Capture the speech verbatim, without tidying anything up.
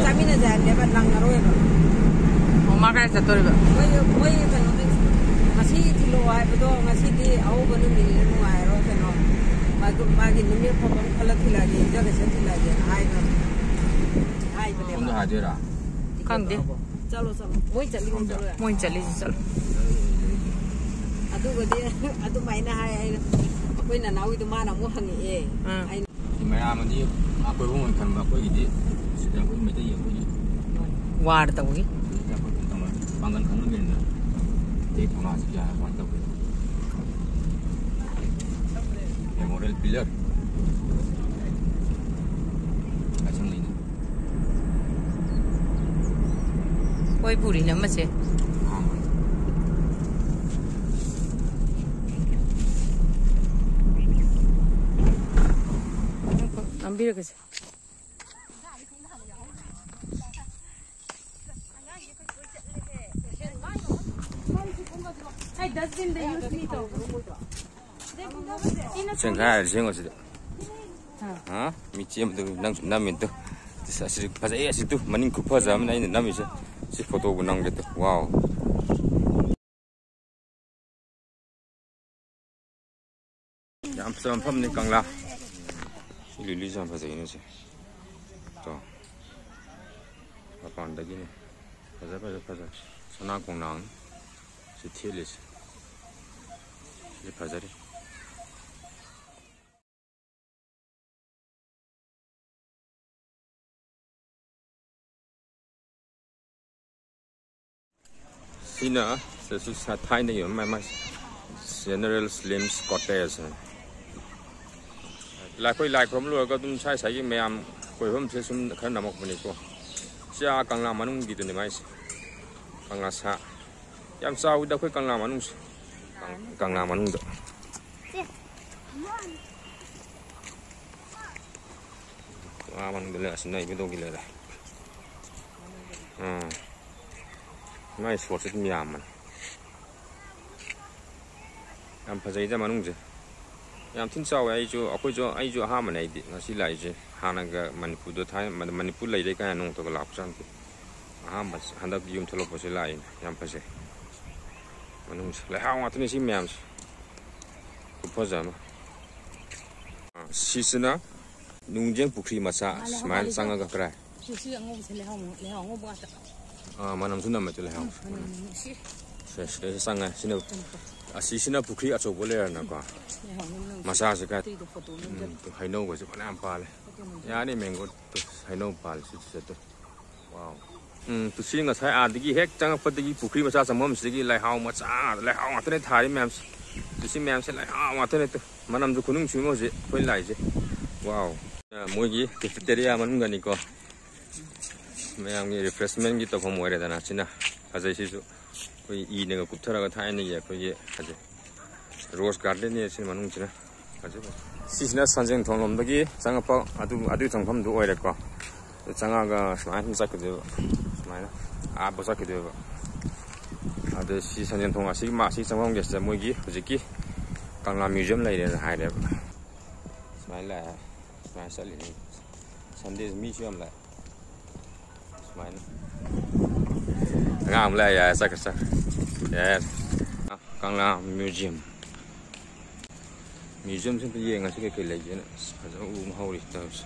ꯆꯥꯃꯤꯟꯅꯁꯦ ꯍꯥꯏꯕꯅꯦꯕ, ꯅꯪꯉꯔꯣꯏꯕ꯫ ꯑꯣ, ꯃꯥ ꯀꯥꯏ ꯆꯠꯇꯣꯔꯤꯕ? ꯃꯣꯏ, ꯃꯣꯏ ꯀꯩꯅꯣꯗ ꯉꯁꯤ ꯊꯤꯜꯂꯛꯑꯣ ꯍꯥꯏꯕꯗꯣ ꯉꯁꯤꯗꯤ ꯑꯍꯧꯕ ꯅꯨꯃꯤꯠꯅꯤꯅ ꯅꯨꯡꯉꯥꯏꯔꯣꯏ ꯀꯩꯅꯣ꯫ ꯃꯥꯒꯤ, ꯃꯥꯒꯤ ꯅꯨꯃꯤꯠ ꯑꯐꯕ ꯑꯃ ꯈꯜꯂ ꯊꯤꯜꯂꯛꯑꯒꯦ, ꯌꯨꯝꯖꯀꯩꯁ ꯊꯤꯜꯂꯛꯑꯒꯦꯅ ꯍꯥꯏꯈ꯭ꯔꯕꯅꯦ꯫ ꯍꯥꯏꯕꯅꯦꯕ꯫ ꯁꯣꯝꯗ ꯍꯥꯏꯗꯣꯏꯔꯥ? ꯈꯪꯗꯦ꯫ ꯆꯠꯂꯣ, ꯆꯠꯂꯣ꯫ ꯃꯣꯏ ꯆꯠꯂꯤꯉꯩ ꯆꯠꯂꯣ ꯌꯥꯔꯦ꯫ ꯃꯣꯏ ꯆꯠꯂꯤꯁꯤ ꯆꯠꯂꯣ꯫ ꯑꯗꯨꯒꯗꯤ ꯑꯗꯨꯃꯥꯏꯅ ꯍꯥꯏ꯫ ꯑꯩꯅ, ꯑꯩꯈꯣꯏ ꯅꯅꯥꯎꯒꯤꯗꯣ ꯃꯥꯅ ꯑꯃꯨꯛ ꯍꯪꯉꯛꯑꯦ꯫ ꯎꯝ꯫ ꯑꯩꯅ ꯁꯤ ꯃꯌꯥꯝ ꯑꯗꯤ ꯑꯀꯣꯏꯕ ꯑꯣꯏꯅ ꯈꯟꯕ ꯑꯩꯈꯣꯏꯒꯤꯗꯤ ꯁꯤꯗ ꯑꯩꯈꯣꯏ ꯃꯩꯇꯩꯒꯤ ꯑꯩꯈꯣꯏꯒꯤ ꯋꯥꯔ ꯇꯧꯏ꯫ ꯁꯤꯗ ꯑꯩꯈꯣꯏ ꯀꯩꯅꯣ ꯇꯧꯔ ꯄꯥꯡꯒꯜ ꯈꯪꯍꯟꯕꯅꯤꯅ ꯇꯦꯛ ꯊꯧꯅꯥꯁꯤ ꯀꯌꯥ ꯀꯃꯥꯏꯅ ꯇꯧꯒꯦ? Memorial pillar ꯂꯥꯏꯁꯪ ꯂꯩꯅ꯫ ꯍꯣꯏ, ꯄꯨꯔꯤ ꯅꯝꯃꯁꯦ꯫ ꯑꯍꯥꯟꯕ꯫ ꯅꯝꯕꯤꯔꯒꯦꯁꯦ꯫ ꯑꯩ dustbin ꯗ use me ꯇꯧꯕ꯫ ꯆꯦꯡꯈꯥꯏꯔ ꯌꯦꯡꯉꯣ ꯁꯤꯗ꯫ ꯍꯥ? ꯃꯤ ꯆꯦꯟꯕꯗꯨ ꯅꯪꯁꯨ ꯅꯝꯃꯤꯗꯨ꯫ ꯑꯁ, ꯑꯁꯤ ꯐꯖꯩ, ꯑꯁꯤ ꯇꯨ ꯃꯅꯤꯡ ꯈꯨꯐꯖ ꯑꯃꯅ ꯑꯩꯅ ꯅꯝꯃꯤꯁꯦ꯫ ꯁꯤ photo ꯕꯨ ꯅꯝꯒꯦ ꯇꯨ꯫ Wow꯫ ꯌꯥꯝ ꯐꯖꯕ ꯃꯐꯝꯅꯤ ꯀꯪꯂꯥ꯫ ꯁꯤ ꯂꯤꯂꯤꯁꯦ ꯌꯥꯝ ꯐꯖꯩꯅꯦ ꯁꯦ꯫ ꯇꯣ꯫ ꯃꯄꯥꯟꯗꯒꯤꯅꯦ꯫ ꯐꯖ, ꯐꯖ, ꯐꯖ꯫ ꯁꯅꯥ ꯀꯣꯡꯅꯥꯡ꯫ ꯁꯤ ꯊꯦꯠꯂꯤꯁꯦ꯫ ꯁꯤ ꯐꯖꯔꯤ꯫ ꯁꯤꯅ, ꯁꯤ ꯊꯥꯏꯅꯒꯤ ꯑꯃ, ꯑꯃ General Slim's Cottage ꯍꯥꯏꯅ꯫ ꯑꯩꯈꯣꯏ ꯂꯥꯏ ꯈꯨꯔꯨꯝ ꯂꯣꯏꯔꯒ ꯑꯗꯨꯝ ꯁꯥꯏ ꯁꯥꯏꯒꯤ ꯃꯌꯥꯝ ꯀꯣꯏꯐꯝꯁꯦ ꯁꯨꯝ ꯈꯔ ꯅꯝꯃꯛꯄꯅꯤꯀꯣ꯫ ꯁꯤ ꯑꯥ ꯀꯪꯂꯥ ꯃꯅꯨꯡꯒꯤꯗꯨꯅꯦ ꯃꯥꯏꯁꯦ꯫ ꯀꯪꯂꯥ ꯁꯥ-, ꯌꯥꯝ ꯆꯥꯎꯋꯤꯗ ꯑꯩꯈꯣꯏ ꯀꯪꯂꯥ ꯃꯅꯨꯡꯁꯦ꯫ ꯀꯪ-, ꯀꯪꯂꯥ ꯃꯅꯨꯡꯗ꯫ ꯀꯪꯂꯥ ꯃꯅꯨꯡꯗ ꯂꯩ, ꯑꯁꯤ ꯅꯩꯕꯗꯧꯒꯤ ꯂꯩꯔꯦ꯫ ꯑꯥ꯫ ꯃꯥꯏ ꯁꯣꯠꯁꯦ ꯑꯗꯨꯝ ꯌꯥꯝꯕꯅꯦ꯫ ꯌꯥꯝ ꯐꯖꯩꯗ ꯃꯅꯨꯡꯁꯦ꯫ ꯌꯥꯝ ꯊꯤꯅ ꯆꯥꯎꯋꯦ꯫ ꯑꯩꯁꯨ ꯑꯩꯈꯣꯏꯁꯨ ꯑꯩꯁꯨ ꯑꯍꯥꯟꯕꯅꯦ꯫ ꯑꯩꯗꯤ ꯉꯁꯤ ꯂꯥꯛꯏꯁꯦ꯫ ꯍꯥꯟꯅꯒ ꯃꯅꯤꯄꯨꯔꯗ ꯊꯥꯏ ꯃꯅꯤꯄꯨꯔ ꯂꯩꯔꯦ ꯀꯥꯏꯅ ꯅꯣꯡꯃꯇꯒ ꯂꯥꯛꯄꯁꯨ ꯌꯥꯝꯗꯦ꯫ ꯑꯍꯥꯟꯕ ꯍꯟꯗꯛ ꯌꯨꯝ ꯊꯣꯛꯂꯛꯄꯁꯦ ꯂꯥꯛꯏꯅꯦ꯫ ꯌꯥꯝ ꯐꯖꯩ꯫ ꯃꯅꯨꯡꯁꯦ ꯂꯩꯍꯥꯎ ꯉꯥꯛꯇꯅꯤ ꯁꯤ ꯃꯌꯥꯝꯁꯦ꯫ ꯈꯨꯐꯖ ꯑꯃ꯫ ꯑꯥ, ꯁꯤꯁꯤꯅ ꯅꯨꯡꯖꯦꯡ ꯄꯨꯈ꯭ꯔꯤ ꯃꯆꯥ꯫ ꯁꯨꯃꯥꯏꯅ ꯆꯪꯉꯒ ꯀꯔꯥꯏ? ꯁꯤ ꯑꯉꯧꯕꯁꯦ ꯂꯩꯍꯥꯎ ꯂꯩꯍꯥꯎ ꯑꯉꯧꯕ ꯉꯥꯛꯇ꯫ ꯑꯥ, ꯃꯅꯝꯁꯨ ꯅꯝꯃꯦ ꯇꯨ ꯂꯩꯍꯥꯎ꯫ ꯃꯅꯝ ꯅꯨꯡꯁꯤ꯫ ꯁꯦ, ꯁꯤꯗꯩꯁꯤꯗ ꯆꯪꯉꯦ꯫ ꯁꯤꯅ ꯑꯁꯤꯁꯤꯅ ꯄꯨꯈ꯭ꯔꯤ ꯑꯆꯧꯕ ꯂꯩꯔꯅꯀꯣ꯫ ꯂꯩꯍꯥꯎ ꯃꯅꯝ ꯅꯨꯡꯁꯤ꯫ ꯃꯆꯥꯁꯦ ꯀꯥꯏ? ꯑꯇꯩꯗꯣ ꯐꯣꯇꯣ ꯅꯝꯖꯕ꯫ ꯎꯝ, ꯇꯨ ꯍꯩꯅꯧꯒꯁꯦ ꯐꯅꯌꯥꯝ ꯄꯥꯜꯂꯦ꯫ ꯐꯣꯇꯣ ꯅꯝꯖꯕ꯫ ꯌꯥꯅꯤ ꯃꯦꯡꯒꯣ꯫ ꯇꯨ ꯍꯩꯅꯧ ꯄꯥꯜꯂꯦ ꯁꯤ ꯁꯤꯗ ꯇꯨ꯫ ꯋꯥꯎ꯫ ꯎꯝ, ꯇꯨ ꯁꯤ ꯉꯁꯥꯏ ꯑꯥꯗꯒꯤ ꯍꯦꯛ ꯆꯪꯉꯛꯄꯗꯒꯤ ꯄꯨꯈ꯭ꯔꯤ ꯃꯆꯥ ꯆꯪꯐꯝꯁꯤꯗꯒꯤ ꯂꯩꯍꯥꯎ ꯃꯆꯥ ꯉꯥꯛꯇ, ꯂꯩꯍꯥꯎ ꯉꯥꯛꯇꯅꯦ ꯊꯥꯔꯤ ꯃꯌꯥꯝꯁꯦ꯫ ꯇꯨ ꯁꯤ ꯃꯌꯥꯝꯁꯦ ꯂꯩꯍꯥꯎ ꯉꯥꯛꯇꯅꯦ ꯇꯨ꯫ ꯃꯅꯝꯁꯨ ꯈꯨꯅꯨꯡꯁꯤ ꯑꯃ ꯍꯧꯖꯤꯛ ꯑꯩꯈꯣꯏ ꯂꯥꯛꯏꯁꯦ꯫ ꯋꯥꯎ꯫ ꯑ, ꯃꯣꯏꯒꯤ cafeteria ꯃꯅꯨꯡꯗꯅꯤꯀꯣ꯫ ꯃꯌꯥꯝꯒꯤ refreshment ꯀꯤ ꯇꯧꯐꯝ ꯑꯣꯏꯔꯦꯗꯅ ꯁꯤꯅ꯫ ꯐꯖꯩ ꯁꯤꯁꯨ꯫ ꯑꯩꯈꯣꯏ ꯏꯅꯒ ꯀꯨꯞꯊꯔꯒ ꯊꯥꯏꯅꯒꯤ ꯑꯩꯈꯣꯏꯒꯤ ꯐꯖꯩ꯫ Rose garden ꯅꯦ ꯁꯤ ꯃꯅꯨꯡꯁꯤꯅ꯫ ꯐꯖꯩ, ꯐꯖꯩ꯫ ꯁꯤꯁꯤꯅ ꯁꯟꯖꯦꯟ ꯊꯣꯡ ꯂꯣꯝꯗꯒꯤ ꯆꯪꯉꯛꯄ ꯑꯗꯨ, ꯑꯗꯨꯒꯤ ꯆꯪꯐꯝꯗꯨ ꯑꯣꯏꯔꯦꯀꯣ꯫ ꯑꯗꯨ ꯆꯪꯉꯛꯑꯒ ꯁꯨꯃꯥꯏꯅ ꯁꯨꯝ ꯆꯠꯈꯤꯗꯣꯏꯕ꯫ ꯁꯨꯃꯥꯏꯅ ꯑꯥꯕꯨꯛ ꯆꯠꯈꯤꯗꯣꯏꯕ꯫ ꯑꯗꯨ ꯁꯤ ꯁꯟꯖꯦꯟ ꯊꯣꯡ ꯑꯁꯤꯒꯤ ꯃꯥ-, ꯑꯁꯤ ꯆꯪꯐꯝꯒꯤ ꯑꯁꯤꯗ ꯃꯣꯏꯒꯤ ꯍꯧꯖꯤꯛꯀꯤ ꯀꯪꯂꯥ museum ꯂꯩꯔꯦꯅ ꯍꯥꯏꯔꯦꯕ꯫ ꯁꯨꯃꯥꯏꯅ ꯂꯥꯛꯑꯦ꯫ ꯁꯨꯃꯥꯏꯅ ꯆꯠꯂꯤꯅꯤ꯫ Sunday ꯁꯦ ꯃꯤꯁꯨ ꯌꯥꯝ ꯂꯥꯛꯑꯦ꯫ ꯁꯨꯃꯥꯏꯅ꯫ ꯑꯉꯥꯡ ꯑꯃ ꯂꯥꯛꯑꯦ, ꯌꯥꯔꯦ, ꯆꯠꯈ꯭ꯔꯦ, ꯆꯠꯈ꯭ꯔꯦ꯫ ꯌꯥꯔꯦ꯫ ꯀꯪꯂꯥ museum꯫ Museum ꯁꯤ ꯑꯝꯇ ꯌꯦꯡꯉꯁꯤ ꯀꯩꯀꯩ ꯂꯩꯒꯦꯅ꯫ ꯑꯁ, ꯐꯖꯅ ꯎ ꯑꯃ ꯍꯧꯔꯤ ꯇꯧꯔꯤꯁꯦ꯫